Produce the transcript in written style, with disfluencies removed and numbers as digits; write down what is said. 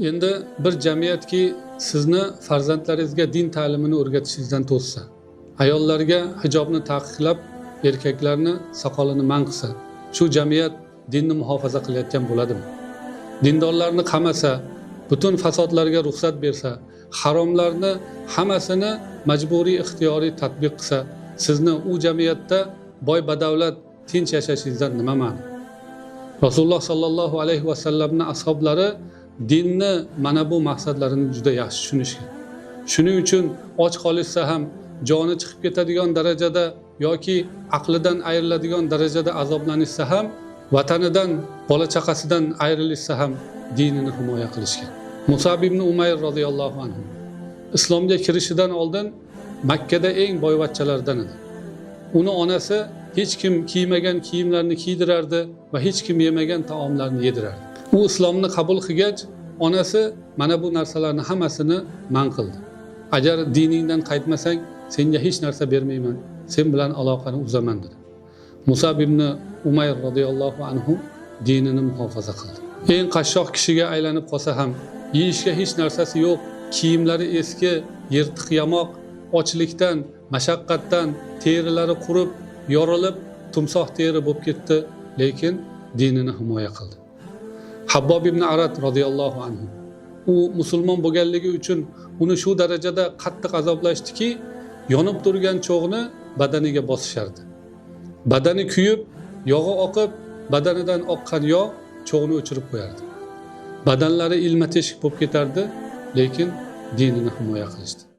Endi bir jamiyatki sizni farzandlaringizga din ta'limini o'rgatishingizdan to'ssa, ayollarga hijobni taqiqlab, erkaklarni soqolini man qilsa, shu jamiyat dinni muhofaza qilayotgan bo'ladimi? Dindorlarni qamasa, butun fasodlarga ruxsat bersa, haromlarni hammasini majburiy ixtiyoriy tatbiq qilsa, sizni u jamiyatda boy badavlat tinch yashashingizdan nima ma'no? Rasululloh sallallohu alayhi vasallamning ashablari dinni mana bu maqsadlarini juda yaxshi tushunishgan. Shuning uchun och qolishsa ham, joni chiqib ketadigan darajada yoki aqlidan ayriladigan darajada azoblanishsa ham, vatanidan, bola chaqasidan ayrilishsa ham dinini himoya qilishgan. Musab ibn Umayr roziyallohu anhu islomga kirishidan oldin Makkada eng boyvachchalardan edi. Uni onasi hech kim kiymagan kiyimlarni kiydirardi va hech kim yemagan taomlarni yedirardi. U islomni qabul qilgach, onasi mana bu narsalarni hammasini man qildi. Agar diningdan qaytmasang, senga hech narsa bermayman, sen bilan aloqani uzaman dedi. Musab ibn Umayr roziyallohu anhu dinini muhofaza qildi. Eng qashshoq kishiga aylanib qolsa ham, yeyishga hech narsasi yo'q, kiyimlari eski, yirtiq yamoq, ochlikdan, mashaqqatdan terilari qurib, yorilib, tumsoh teri bo'lib ketdi, lekin dinini himoya qildi. Habbob ibn Arat roziyallohu anhu u musulmon bo'lganligi uchun uni shu darajada qattiq azoblashdiki, yonib turgan cho'g'ni badaniga bosishardi. Badani kuyib, yog'i oqib, badanidan oqqan yog' cho'g'ni o'chirib qo'yardi. Badanlari ilma teshik bo'lib ketardi, lekin dinini himoya qilishdi.